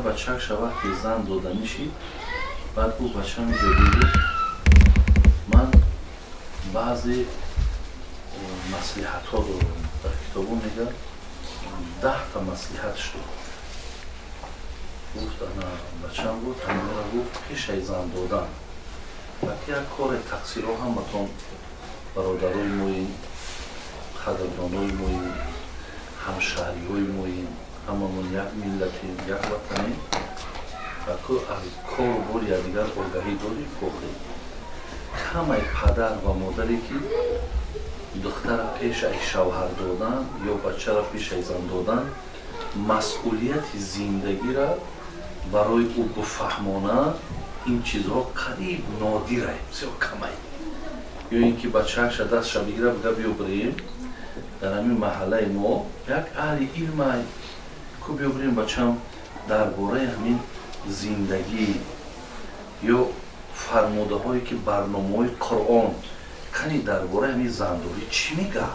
Бачаакша вақте зан дода мешид, баъд гуфт: «Бачам, иҷо гуфт, ман баъзе маслиҳатҳо дорам». Дар китобо мега, 10-та маслиҳатш дод. Гуфт: «Ана, бачам, — гуфт, — ҳаминро, — гуфт, — пешаи зан додан баки як коре тақсирҳо, ҳаматон бародарои моин, қадрдонои моин, ҳамшаҳриҳои моин, ҳамамон як миллатем, як ватанем. Баку аз кору бори якдигар огаҳӣ дорӣ. Кохе камай падар ва модаре, ки духтара пешаи шавҳар додан ё бачара пешаи зан додан, масъулияти зиндагиро барои ӯ буфаҳмонад, ин чизҳо қариб нодирай, бисёр камай. Ё ин ки бачаакша дастша бигира, бига: «Биё бирем, дар ҳамин маҳаллаи мо як аҳли илмай ку, биё бирем, бачам, дар бораи ҳамин зиндагӣ ё фармудаҳое, ки барномаҳои Қуръон кани дар бораи ҳамин зандорӣ чӣ мегӯяд,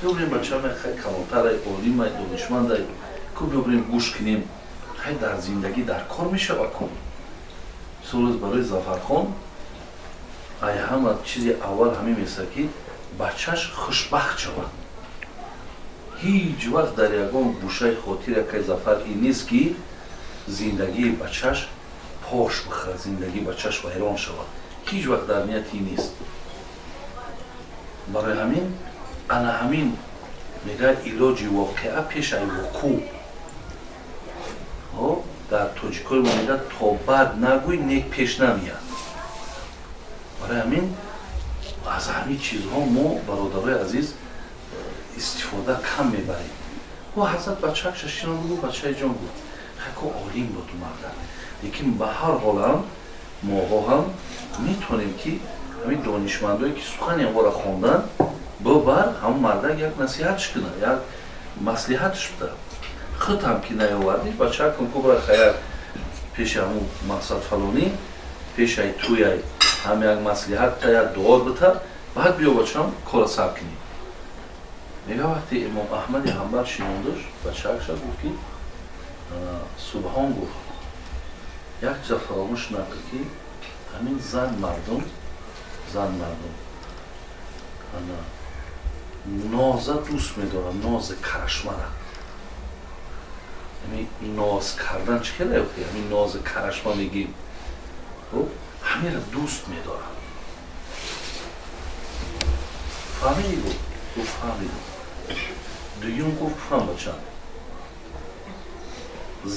биё бирем, бачам, хай калонтарай, олимай, донишмандай ку, биё бирем, гӯш кунем, хай дар зиндагӣ дар кор мешава кун». Мисол, барои Зафархон ай ҳама чизи аввал ҳамин меса, ки бачаш хушбахт шавад. Ҳеҷ вақт дар ягон гӯшаи хотир якай Зафар ин нест, ки зиндагии бачаш пош бихӯрад, зиндагии бачаш вайрон шавад. Ҳеҷ вақт дар нияти ин нест. Барои ҳамин ана ҳамин мегӯяд: илоҷи воқеа пеш ай вуқӯъ. Дар тоҷикои мо мегӯяд: «То бад нагӯй, нек пеш намеяд». Барои ҳамин аз ҳамин чизҳо мо, бародарои азиз, истифода кам мебарем. Ӯ ҳазрат бачаакша шинон, бугу: «Бачаи ҷон, — гуфт, — хако олим буд марда, лекин ба ҳар ҳолам моҳо ҳам метавонем, ки ҳамин донишмандое, ки сухани онҳоро хондан, бибар, ҳамон мардак як насиҳатш кунад, як маслиҳатш буда. Худ ҳам ки наёвардӣ, бачаакон кубра хаяр пеши ҳамун мақсад фалонӣ, пешай туяй ҳам як маслиҳат та, як дуо бита, баъд биё, бачам, кора сар кунем». Мега, вақте имом Аҳмади Ҳанбал шинондуш, бачаакша гуфт, ки: «Субҳон, — гуфт, — як чиза фаромӯш накун, ки ҳамин зан мардум ана ноза дӯст медорад, нози карашмара». Ҳамин ноз кардан чӣ хеле, ҳамин нози карашма мегим, хуб, ҳаминро дӯст медорад. Фаҳмидӣ?» Гуфт. Гуфт: «Фаҳмидам». Дуюм гуфт: «Фаҳм, бачам,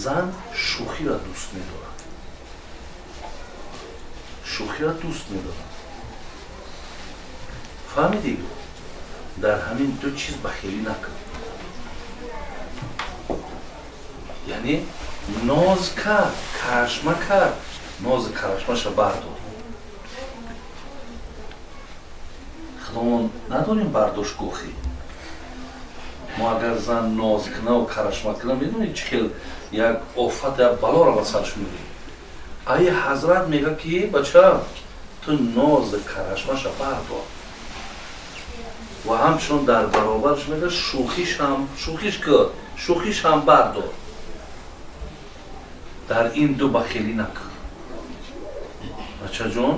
зан шӯхиро дӯст медорад, шӯхиро дӯст медорад. Фаҳмидӣ? Дар ҳамин ду чиз бахелӣ накун, яъне ноз кард, карашма кард, нози карашмаша бардор». Худомон надорем бардошт гохӣ. Мо агар зан ноз кунаву карашма куна, медонед, чӣ хел як офат, як балоро ба сарш меорем. Ай ҳазрат мега, ки: «Бача, ту нози карашмаша бардор ва ҳамчунон дар баробараш, мега, шӯхишам, шӯхиш кӯ, шӯхишам бардор. Дар ин ду бахелӣ накун, бачаҷон».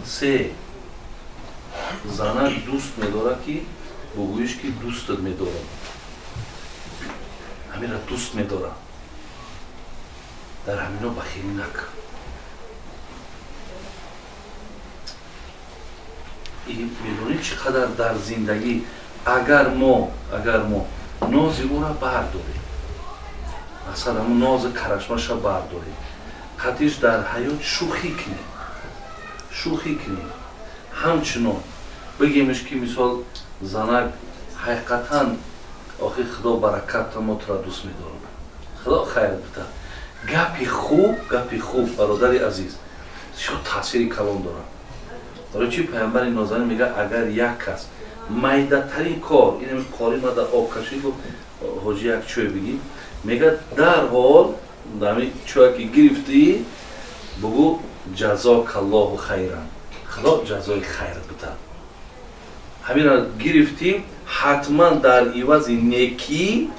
Се, занак дӯст медорад, ки бугӯиш, ки дӯстат медорам, ҳаминро дӯст медорам. Дар ҳамино бахелӣ накун. Медонед, чӣ қадар дар зиндагӣ агар мо нози ӯра бардорем, мақсад ҳамун нози карашмаша бардорем, қатиш дар ҳаёт шӯхӣ кунем, шӯхӣ кунем, ҳамчунон бигемеш, ки мисол занак ҳақиқатан охи худо баракатта, мо тура дӯст медорам, худо хайр бита, гапи хуб, гапи хуб, бародари азиз, зиёд таъсири калон дорад. Барои чи паямбари нозанин мега: «Агар як кас майдатарин кор, ин қори ма дар об кашид, гуфт: ҳоҷи, як чой бигӣ», мега, дарҳол ҳами чое ки гирифтӣ, бугӯ: «Ҷазокаллоҳу хайран, худо ҷазои хайр бита». Ҳамина гирифтӣ, ҳатман дар ивази некӣ,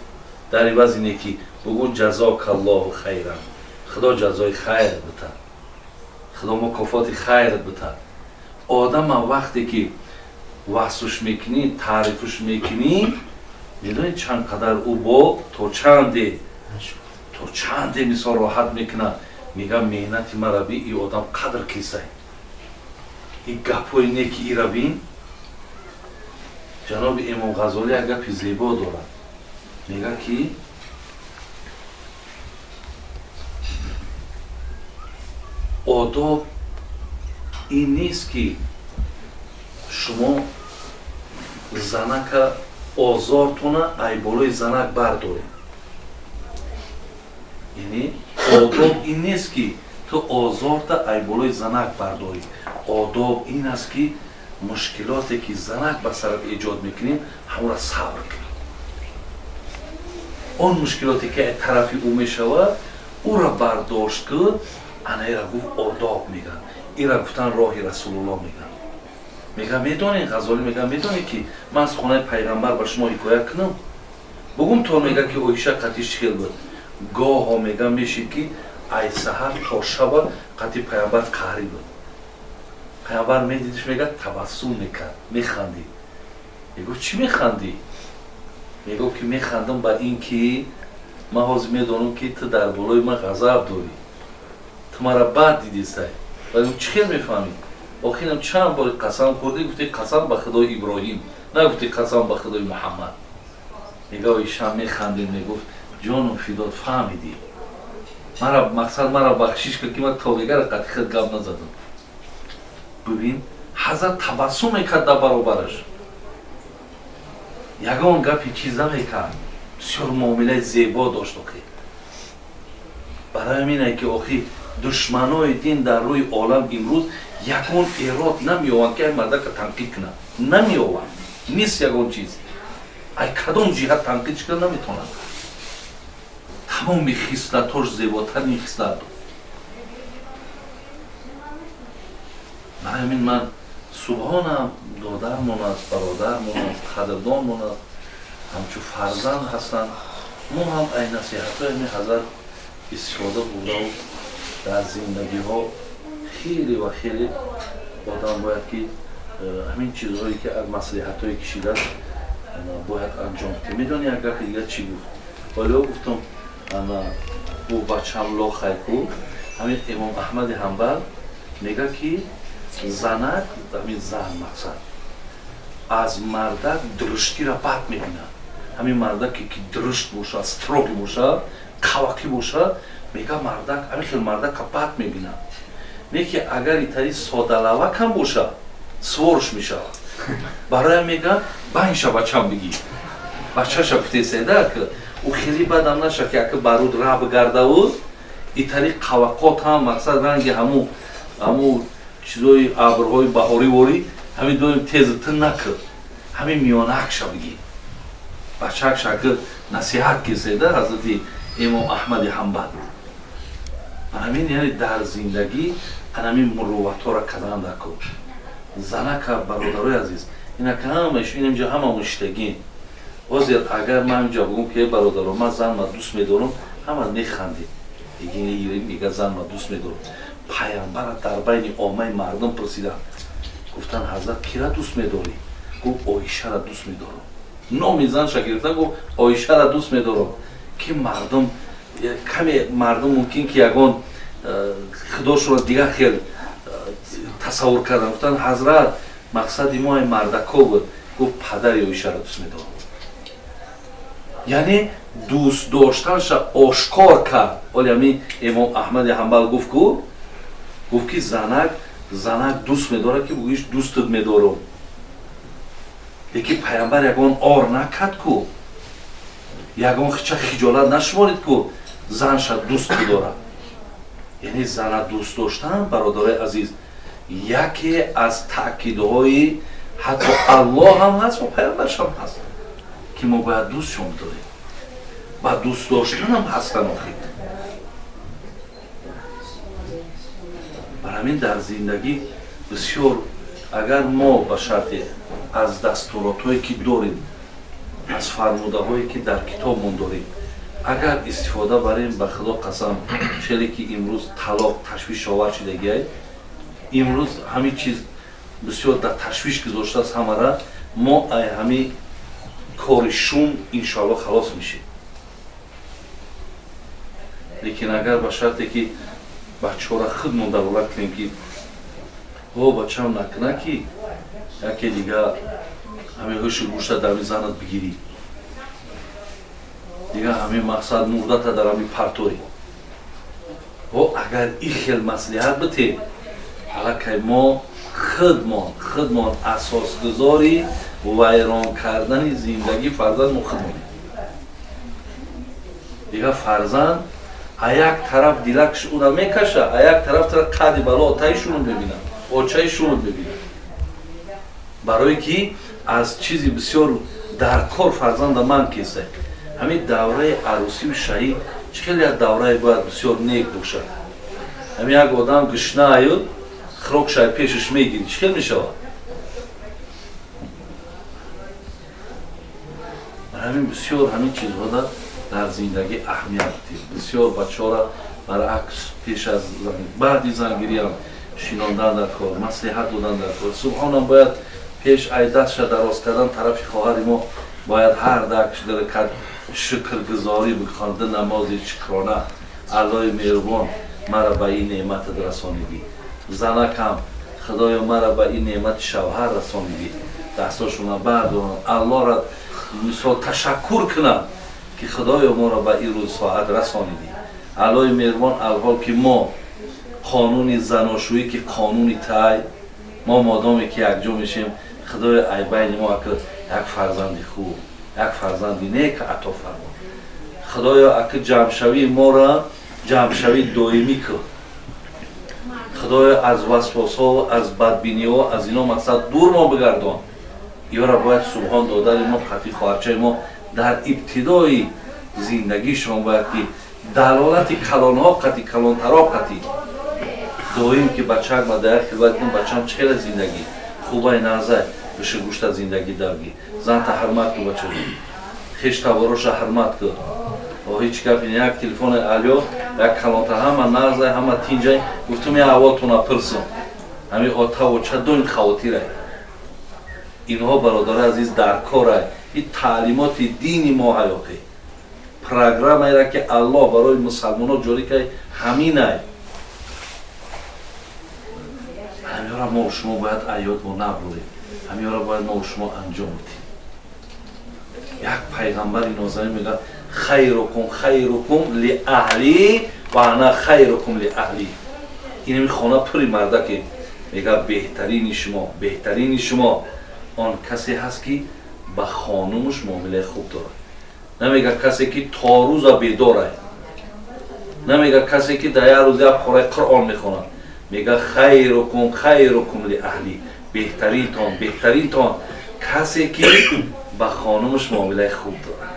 дар ивази некӣ бугӯ: «Ҷазокаллоҳу хайран». Худо ҷазои хайр бита, Худо мукофоти хайр бита. Одама вақте ки васфш мекунӣ, таърифш мекунӣ, медонӣ чанд қадар ӯ бо то чанде мисол роҳат мекунад. Мегам меҳнати мара би, и одам қадр кисай, и гапҳои неки ира бин. Ҷаноби Имом Ғазолӣ як гапи зебо дорад, мега ки одоб ин нест ки шумо занака озортона ай болои занак бардоред. Яъне одоб ин нест ки ту озорта ай болои занак бардорӣ. Одоб ин аст ки мушкилоте ки занак ба сарат эҷод мекунем, ҳамонро сабр кунӣ. Он мушкилоте ки тарафи ӯ мешавад, ӯро бардошт кун. Ана ира гуфт одоб меган, ира гуфтан роҳи Расулулло меган. Мега медонӣ, Ғазолӣ мега медонӣ ки ман аз хонаи пайғамбар ба шумо ҳикоя кунам? Бугум то мега ки Оиша қатиш чӣ хел буд. Гоҳо мега мешид ки ай саҳар то шаба қати пайғамбар қаҳрӣ буд. Пайғамбар медидиш, мега табассум мекард, механдид. Мегуфт чӣ механдӣ? Мегуфт ки механдам ба ин ки ман ҳозир медонам ки ту дар болои ман ғазаб дорӣ, ту мара бад дидисай. Вале чӣ хел мефаҳмӣ? Охирам чанд бори қасам хӯрдӣ, гуфти қасам ба Худои Иброҳим, нагуфти қасам ба Худои Муҳаммад. Мега Оиша механдид, мегуфт ҷоном фидод, фаҳмидӣ, мара мақсад мара бахшиш кун ки ман то дигара қати худ гап назадам. Бибин, ҳазрат табассум мекард дар баробараш, ягон гапи чиз намекард, бисёр муомилаи зебо дошт. Охи барои ҳамине ки охи душманои дин дар рӯи олам имрӯз ягон эрод намеованд ки ай мардака танқид кунад, намеованд, нест ягон чиз, ай кадом ҷиҳат танқид кунад наметавонанд. Тамоми хислатош зеботарин хислат буд. Барои ҳамин ман субҳонам додармон аст, бародармон аст, қадрдонмон аст, ҳамчун фарзанд ҳастанд. Мо ҳам ай насиҳатҳои ҳамин ҳазрат истифода бурдаву дар зиндагиҳо хеле ва хеле одам бояд ки ҳамин чизҳое ки аз маслиҳатҳое кишидааст бояд анҷом диҳад. Медонӣ як гапи дигар чӣ гуфт? Вале гуфтам ана бу бачам лохайку, ҳамин Имом Аҳмади Ҳанбал мега ки занак, ҳамин зан мақсад аз мардак дуруштира бад мебинад. Ҳамин мардаке ки дурушт бошад, строгий бошад, қавақӣ бошад, мега мардак ҳамин хел мардака бад мебинад. Не ки агар итари содалавакам бошад, суворш мешавад. Бароям мега байнша бачам бигӣ, бачаша гуфтеседа ки ӯ хеле бадам наша ки ака баруд ра бигардаву итари қавақот ҳам мақсад ранги ҳаму чизои абрҳои баҳорӣ ворӣ ҳамин доим тезу тин накард, ҳамин миёнаакша бигӣ, бачаакша ака насиҳат кеседа ҳазрати Имом Аҳмади Ҳанбал. Барамин яъне дар зиндагӣ анамин мурувватҳоро кардан даркор. Занака бародарои азиз, инака ҳамаиш инҷа ҳамамон шиштагием. Ҳозир агар ман инҷа бугум ки бародаро ман занма дӯст медорам, ҳама механдед, мега занма дӯст медорам. Пайғамбара дар байни оммаи мардум пурсиданд, гуфтанд ҳазрат кира дӯст медорӣ? Гуфт Оишара дӯст медорам. Номи занша гирифта гуфт Оишара дӯст медорам. Ки мардум каме мардум мумкин ки ягон худошро дигар хел тасаввур карданд. Гуфтанд ҳазрат мақсади мо ай мардако буд. Гуфт падари Оишаро дӯст медорам. Яъне дӯст доштанша ошкор кард. Оли ҳамин Имом Аҳмади Ҳанбал гуфт ку, гуфт ки занак дӯст медорад ки бугӯиш дӯстат медорам. Лекин пайғамбар ягон ор накард ку, ягон хича хиҷолат нашуморид ку занша дӯст бидорад. Яъне зана дӯст доштан, бародарои азиз, яке аз таъкидҳои ҳатто Аллоҳ ҳам ҳаст ва пайғамбаршам ҳаст ки мо бояд дӯстшон бидорем. Ба дӯст доштанам ҳастан охир. Бар ҳамин дар зиндагӣ бисёр агар мо ба шарте аз дастуротҳое ки дорем, аз фармудаҳое ки дар китобмон дорем, Агар истифода барем, ба Худо қасам, челе ки имрӯз талоқ ташвишовар шидагиай, имрӯз ҳамин чиз бисёр дар ташвиш гузоштааст ҳамара. Мо ай ҳамин кори шум иншоалло халос мешем. Лекин агар ба шарте ки бачаҳоро худмон далолат кунем, ки о бачаам, накуна ки яке дига ҳамин ҳушу гӯшта дар ҳамин занат бигирӣ, дига ҳамин мақсад мурдата дар ҳамин партой. О агар ин хел маслиҳат битем, аллакай мо худмон асосгузори вайрон кардани зиндагии фарзанд мо худмонем. Дига фарзанд а як тараф дилакш ура мекаша, а як тараф тара қади бало отаи шуно мебинад, очаи шуно мебинад. Барое ки аз чизи бисёр дар кор фарзанда ман кеса. Ҳамин давраи арӯсию шаҳӣ чӣ хеле як даврае бояд бисёр нек бошад. Ҳамин як одам гушна аю хирок шай пешаш мегирӣ, чӣ хел мешавад? Ҳамин бисёр ҳамин чизҳода дар зиндагӣ аҳамият дид. Бисёр бачаҳоро баръакс пеш аз баъди зангириам шинондан дар кор, маслиҳат додан дар кор. Субҳонам, бояд пеш ай дастша дароз кардан тарафи хоҳари мо бояд ҳар дак кард шукргузорӣ бихонда, намози шукрона. Аллои меҳрубон, мара ба ин неъматат расонидӣ. Занакам, Худоё, мара ба ин неъмати шавҳар расонидӣ. Дастошона бардоранд, Аллоҳра мисол ташаккур кунанд, ки Худоё, моро ба ин рӯз соат расонидӣ. Аллои меҳрубон, алҳол ки мо қонуни заношӯӣ, ки қонуни тай мо, модоме ки якҷо мешем, Худоё, ай байни мо ака як фарзанди хуб, як фарзанди нек ато фармо. Худоё, ака ҷамъшавии моро ҷамъшавии доимӣ кун. Худоё, аз васвосҳо, аз бадбиниҳо, аз ино мақсад дур мо бигардон. Ёра бояд субҳон додари мо қатъи хоҳарчаи мо дар ибтидои зиндагишон бояд ки далолати калонҳо қатъи калонтаро қатъи доим ки бачаак ма дар як хилват кун, бачам, чӣ хеле зиндагӣ хубай, назай биши гӯшта зиндагӣ давгӣ, занта ҳурмат ку, бачаҷон, хештавороша ҳурмат ку. Ҳеҷ гапи як телефони алё як калонта, ҳама назай, ҳама тинҷай. Гуфтум, я аввалтона пирсум, ҳамин отаву ча доим хавотирай. Инҳо, бародари азиз, дар корай ин таълимоти дини мо ҳаёқӣ программаеро ки Аллоҳ барои мусалмонҳо ҷорӣ кард, ҳаминай. Ҳамиёра мо шумо бояд аёд мо набурем, ҳамиёра бояд мо шумо анҷом бидем. Як пайғамбари нозанин мегӯяд: хайрукум хайрукум ли аҳли ва ана хайрукум ли аҳли. Инами хона пури мардаке мегӯяд: беҳтарини шумо, беҳтарини шумо он касе ҳаст, ки ба хонумуш муомилаи хуб дорад. Намега касе ки то рӯза бедорай, намега касе ки дар як рӯз як пораи Қуръон мехонад. Мега: хайрукум хайрукум ли аҳли, беҳтаринтон, беҳтаринтон касе ки ба хонумаш муомилаи хуб дорад.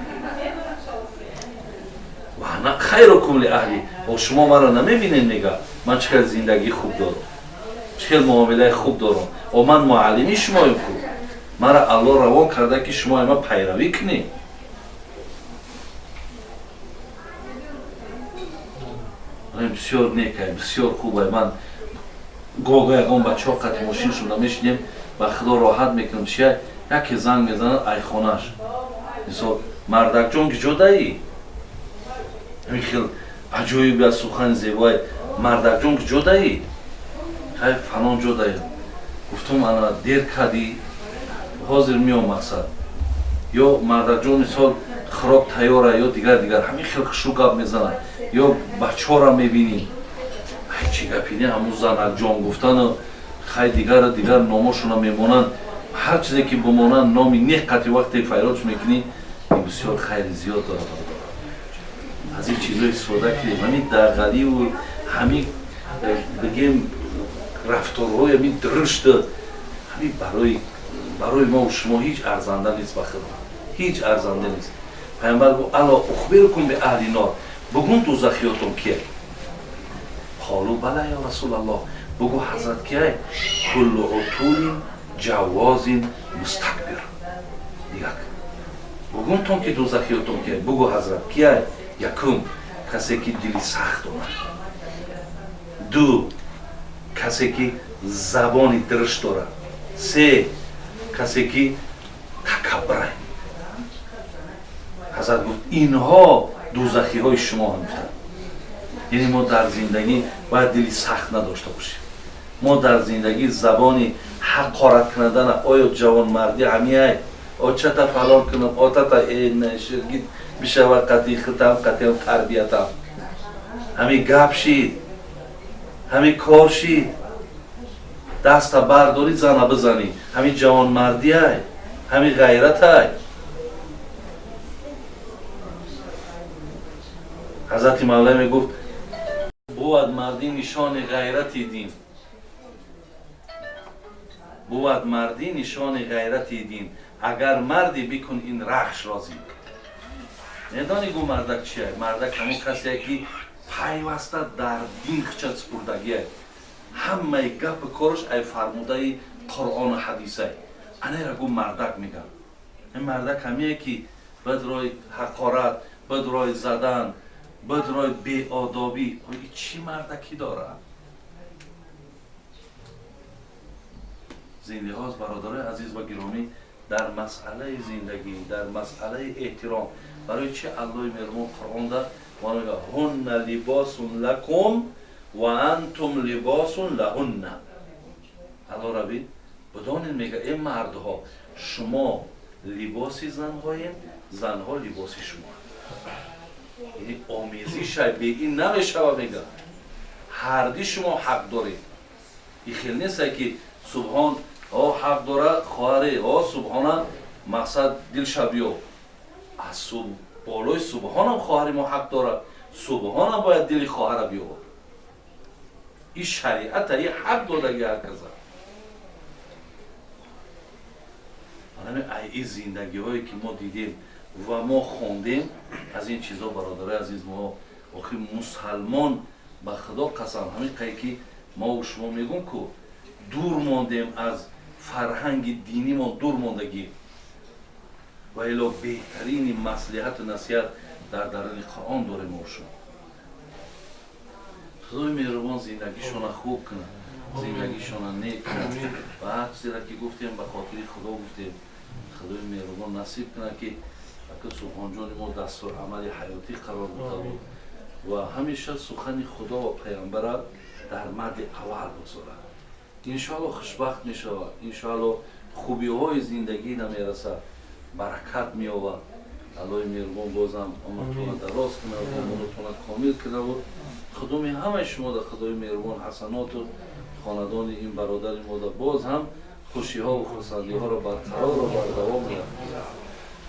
Ва ана хайрукум ли аҳли. О шумо маро намебинед, мега, ман чӣ хел зиндагии хуб дорам, чӣ хел муомилаи хуб дорам. О ман муаллими шумоем ку, мара Аллоҳ равон карда, ки шумо ма пайравӣ кунед. Бисёр некай, бисёр хубай. Ман гого ягон бачаҳо қати мошин шуда мешинем, ба Худо роҳат мекунам. Чия, яке занг мезанад айхонаш, мисол: мардакҷон, ки ҷо даӣ? Ҳамин хел аҷоиб аз сухани зебои: мардакҷон, ки ҷо даӣ? Хай, фалон ҷо даӣ. Гуфтум: ана дер кардӣ, ҳозир меом. Мақсад ё мардакҷон, мисол, хӯрок тайёра ё дигар дигар, ҳамин хел хушрӯ гап мезанад. Ё бачаҳоро мебинӣ, чӣ гапи не, ҳамун занакҷон гуфтану хай дигару дигар номошона мемонанд. Ҳар чизе ки бимонанд, номи нех қати вақте файродш мекунӣ, ин бисёр хайри зиёд дорад. Аз ин чизҳо истифода кунем. Ҳамин дағаливу ҳамин бигем рафторҳои ҳамин дурушт, ҳамин барои мо шумо ҳеҷ арзанда нест, ба Худо ҳеҷ арзанда нест. Пайғамбар гуфт: ало ухбирукум би аҳли нор, бугун дузахиётон кия? Қолу бала ё Расулаллоҳ, бугу ҳазрат, кияй? Куллу утулин ҷавозин мустакбир. Як бугунтон ки дузахиётон кияй? Бугу ҳазрат, кияй? Якум, касе ки дили сахт дорад. Ду, касе ки забони дириш дорад. Се, касе ки такаббурай. Ҳазрат гуфт инҳо дӯзахиҳои шумо ҳам гуфтанд. Яъне мо дар зиндагӣ бояд дили сахт надошта бошем. Мо дар зиндагӣ забони ҳақорат кунандана, оё ҷавонмардӣ ҳамияй? Очата фалон кунам, отата ширгит бишава қати хитам, қатиам тарбиятам. Ҳами гап шид, ҳами кор шид, даста бардорӣ зана бизанӣ. Ҳами ҷавонмардиай, ҳами ғайратай. Ҳазрати Мавлавӣ мегуфт бувад мардӣ нишони ғайрати дин, бувад мардӣ нишони ғайрати дин, агар мардӣ бикун ин рахш розӣ. Медонӣ гу мардак чия? Мардак ҳамон касие ки пайваста дар дин хича супурдагие, ҳамаи гапи кораш ай фармудаи Қуръону ҳадисай. Анайра гу мардак мегӯям. Ин мардак ҳамие ки бад рои ҳақорат, бад рои задан, бад рои беодобӣ. Чӣ мардакӣ дорад? Зин лиҳоз бародарои азиз ва гиромӣ, дар масъалаи зиндагӣ, дар масъалаи эҳтиром, барои чи Аллоҳи меҳрубон Қуръонда мегӯяд ҳунна либосун лакум ва антум либосун лаҳунна. Аллоҳ раби бидонед мегӯяд э мардҳо, шумо либоси занҳоем, занҳо либоси шумо. Яъне омезишай бе ин намешава мегӯяд. Ҳарди шумо ҳақ доред. Ин хел несте ки субҳон о ҳақ дорад хоҳаре, о субҳона мақсад дилша биёб. Аз болои субҳонам хоҳари мо ҳақ дорад, субҳонам бояд дили хоҳара биёбад. Ин шариата, ин ҳақ додаги ҳар каза. Ҳамин ай ин зиндагиҳое ки мо дидем ва мо хондем, аз ин чизо бародарои азиз, мо охир мусалмон ба Худо қасам, ҳамин қае ки мо шумо мегӯм ку дур мондем аз фарҳанги динимон, дур мондагӣ. Ва ило беҳтарини маслиҳату насиҳат дар даруни Қуръон дорем мо шумо. Худои меҳрубон зиндагишона хуб кунад, зиндагишона нек кунад. Ва ҳар чизеро ки гуфтем ба хотири Худо гуфтем. Худои меҳрубон насиб кунад ки ака Субҳонҷони мо дастурамали ҳаётӣ қарор дода буд ва ҳамеша сухани Худо ва Паямбара дар марди аввал бигзорад. Иншоалло хушбахт мешавад, иншоалло хубиҳои зиндагӣ намерасад, баракат меёбад. Аллоҳи меҳрубон бозам умртона дароз кунад, умртона комил кунад. Худоми ҳамаи шумо дар Худои меҳрубон ҳасаноту хонадони ин бародари мо дар боз ҳам хушиҳову хурсандиҳоро барқарору бардавом диҳад.